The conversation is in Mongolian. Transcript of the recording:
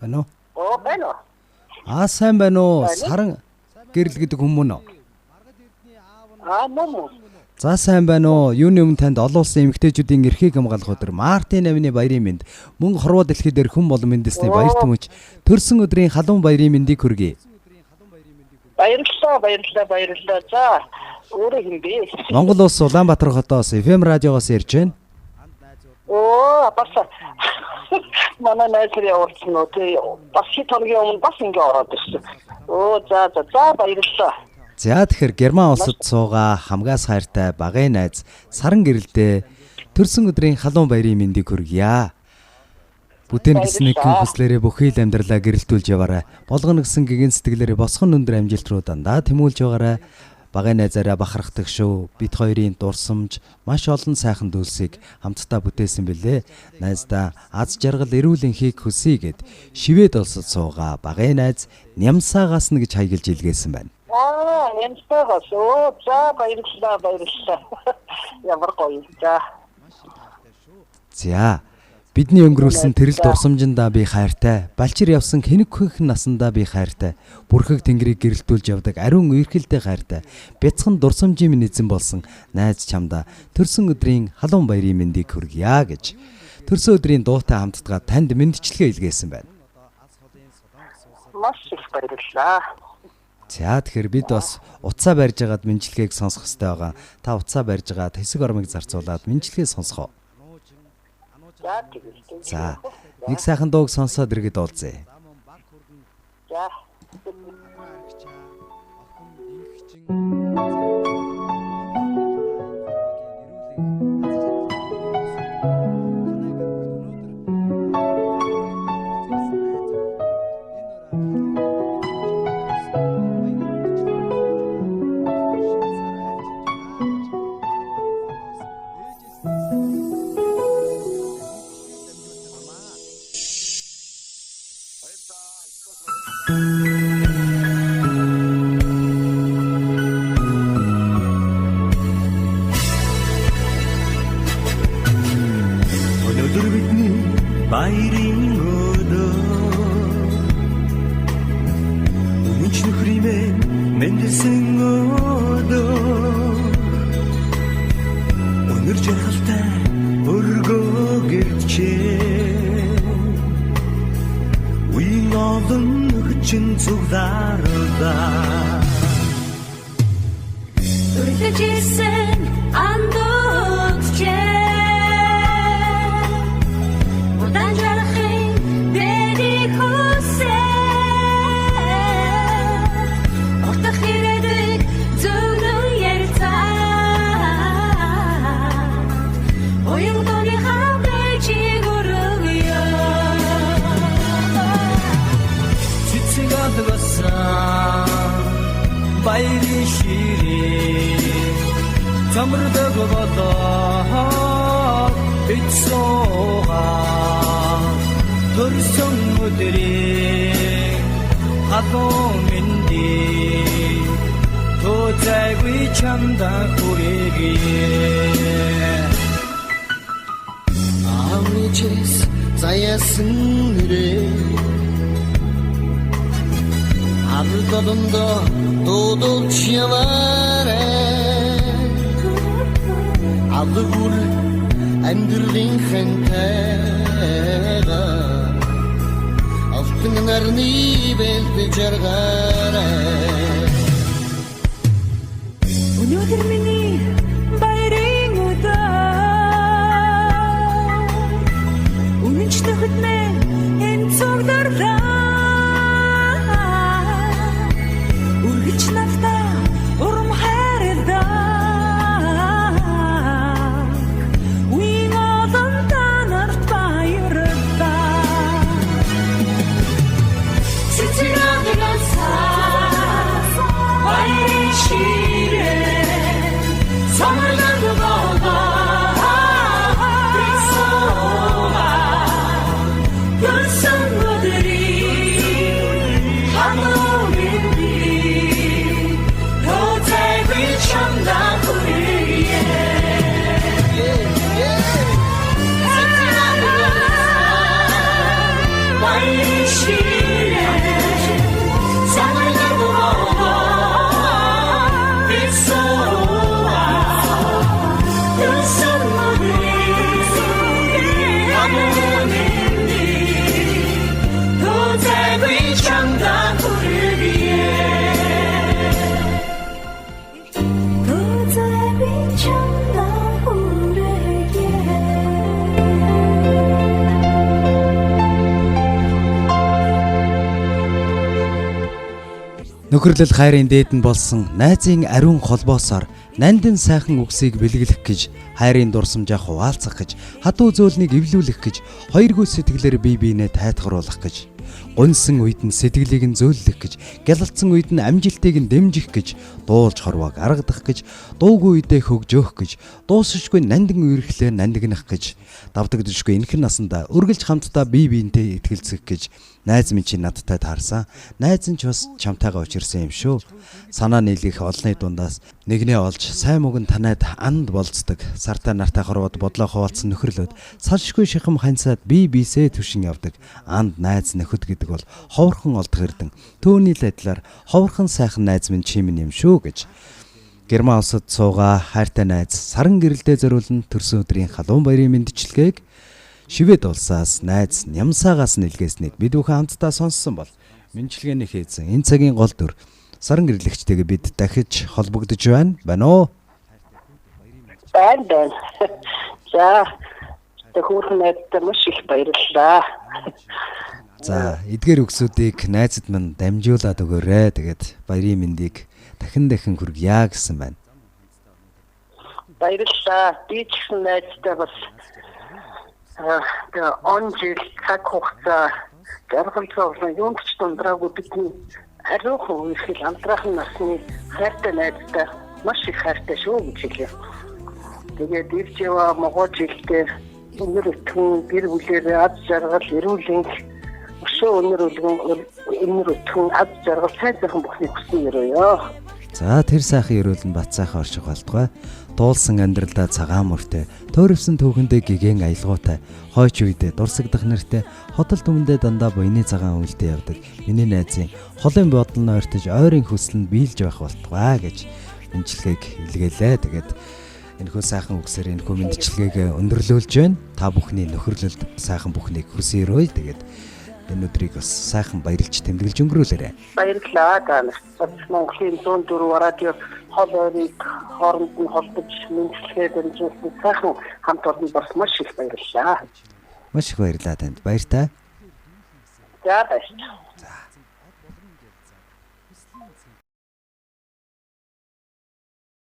Байна уу? Оо, байна уу? Аа, сайн байна уу? Саран гэрэл гэдэг хүн мөн үү? Аа, мөн үү. За, сайн байна уу? Юуны өмнө танд олон улсын эмэгтэйчүүдийн эрхийг хамгаалах өдөр Мартын 8-ны баярын мэнд, мөн хорвоо дэлхий дээр хүн болон мэндэлсний баяр тэмүүлж төрсөн өдрийн халуун баярын мэндийг хүргэе. Баярлалаа, баярлалаа, баярлалаа. За, өөрөө хэн бэ? Монгол улс Улаанбаатар хотоос FM радиогоос ярьж байна. Оо, бас манай найз нар явуулсан уу? Тий, бас хэд хоногийн өмнө бас ингэ ороод ирсэн. Оо, за, за, за, баярлалаа. За, тэгэхээр Герман улсад суугаа хамгаас хайртай багын найз Саран гэрэлдээ төрсөн өдрийн халуун баярын мэндийг хүргье. Бүтээн гэсэн нэгэн хүслээрээ бүхий л амьдралаа гэрэлтүүлж яваарай. Болгоно гэсэн гэгэн сэтгэлээрээ босгон өндөр амжилт руу дандаа тэмүүлж яваарай. Багын найзаараа бахархдаг шүү. Бид хоёрын дурсамж маш олон сайхан зүйлсийг хамтдаа бүтээсэн билээ. Найздаа аз жаргал эрүүл энхийг хүсье гэд Швед улсад суугаа багын найз Нямсаагаас нь гэж хаягилж илгээсэн байна. Аа, Нямсаагаас. Оо, за, баярлалаа, баярлалаа. Ямар гоё. За. За. Бидний өнгөрүүлсэн тэрэл дурсамжиндаа би хайртай. Балчир явсан хинэг хөх насандаа би хайртай. Бүрхэг тэнгэрийг гэрэлтүүлж явдаг ариун үерхэлдээ хайртай. Бяцхан дурсамжийн минь эзэн болсон найз чамдаа төрсөн өдрийн халуун баярын мэндийг хүргье гэж төрсөн өдрийн дуутай хамтдгаа танд мэндчилгээ илгээсэн байна. Маш их баярлалаа. За, тэгэхээр бид бас утсаа барьж агаад мэндчилгээг сонсох хэрэгтэй байгаа. Та утсаа барьж агаад хэсэг ормыг зарцуулаад мэндчилгээ сонсгоо. За, тэгвэл. За, нэг сайхан дууг сонсоод иргэд уулзъя. За. Өнөөдөр бидний баярын өдөр. Үнэнч нөхрийн мэндэлсэн өдөр. Өнөр жаргалтай өргөө гэрчээ. Үеийн олон нөхчин цуглаарлаа. Өрлөж ирсэн андуудчээ. Удаан жаргахын бидний хүсэл. Утах ирээдүйг зөвлөн ярилцаа. Уян дууны хамт чиг өргөё. Цэцэг алгасан баярын ширээ замардаг болоод бид суугаа төрсөн өдрийн халуун мэндийг тооцайгүй чамдаа хүргэе. Аавны чээс заяасан нэрээ Ард олондоо дуудулж яваарай. Алгүр амьдралын хэнтэйгээ алтан нарны бэлд жаргаарай. Өнөөдөр миний баярын өдөр. Үнэнч нөхөд минь энэ цугларлаа. Үргэлж надтай урам хайрлаа. Үеийн олон та нарт баярлалаа. Цэцэг алгасан баярын ширээ Самарлаг болоо бид суугаа төрсөн өдрийн Нөхөрлөл хайрын дээд нь болсон найзын ариун холбоосоор нандин сайхан үгсийг бэлгэлэх гэж, хайрын дурсамжаа хуваалцах гэж, хадуу зөөлнийг эвлүүлэх гэж, хоёргүй сэтгэлээр бие биенээ тайтгаруулах гэж, гуньсан үед нь сэтгэлийг нь зөөллөх гэж, гялалцсан үед нь амжилтыг нь дэмжих гэж, дуулж хорвоог аргадах гэж, дуугүй үедээ хөгжөөх гэж, дуусшгүй нандин үерхлээ нандинах гэж, давтагдшгүй энхэн насандаа үргэлж хамтдаа бие биентэй итгэлцэх гэж найз минь чи надтай таарсан. Найз нь ч бас чамтайгаа учирсан юм шүү. Санаа нийлэх олонны дундаас нэгнээ олж сайн мөг нь танайд анд болцдог. Сартай нартай хорвоод бодлоо хуваалцсан нөхөрлөөд салшгүй шихам ханьсаад бие биесээ түшин явдаг. Анд найз нөхөд гэдэг бол ховорхон олдох эрдэн. Төөний л адилаар ховорхон сайхан найз минь чи минь юм шүү гэж Герман улсад суугаа хайртай найз саран гэрэлдээ зориулан төрсөн өдрийн халуун баярын мэндчилгээг Шивэд улсаас найз Нямсаагаас нэлгээснийг бид бүхэн хамтдаа сонссон бол мэндчилгээний хийсэн энэ цагийн гол дүр саран гэрлэгчтэйгээ бид дахиж холбогдож байна. Байна уу? Байна байна. За тэг хүүхэн найздаа маш их баярлалаа. За эдгээр үгсүүдийг найзад минь дамжуулаад өгөөрэй. Тэгээд баярын мэндийг дахин дахин хүргье гэсэн байна. Баярлалаа. Би ч гэсэн найздаа бас тэгээ он жил цаг хугацаа жаргал зовлон юунд ч дундраагүй бидний ариухан үерхэл амтраахан насны хайртай найздаа маш их хайртай шүү гэж хэлье. Тэгээд ирж яваа могоо жилдээ өнөр өтгөн гэр бүлээрээ аз жаргал эрүүл энх өшөө өнөр өлгөн өнөр өтгөн аз жаргал сайн сайхан бүхний хүсэн өрөөё. За тэр сайхан ерөөл нь бат сайхан орших болтугай. Дуулсан амьдралдаа цагаан мөртэй, төөрөвсөн түүхэндээ гигэн аялгаутай, хойч үедээ дурсагдах нэртэй, хотол түмэндээ дандаа буйны цагаан үйлдэл явдаг. Миний найзын холын бодол нь ойртож ойрын хүсэл нь биелж байх болтугай гэж мэндчилгээг илгээлээ. Тэгээд энэхүү сайхан үгсээр энэхүү мэндчилгээг өндөрлүүлж байна. Та бүхний нөхөрлөлд сайхан бүхнийг хүсэн өрөөе. Тэгээд энэ өдрийг бас сайхан баярлж тэмдэглэж өнгөрүүлээрэй. Баярлалаа та нарт. Бас Монголын 104 радио хол ойрыг хооронд нь холбож мэндчилгээ дамжуулсан сайхан хамт олонд бас маш их баярлалаа. Маш их баярлалаа танд. Баяртай. За баярлалаа.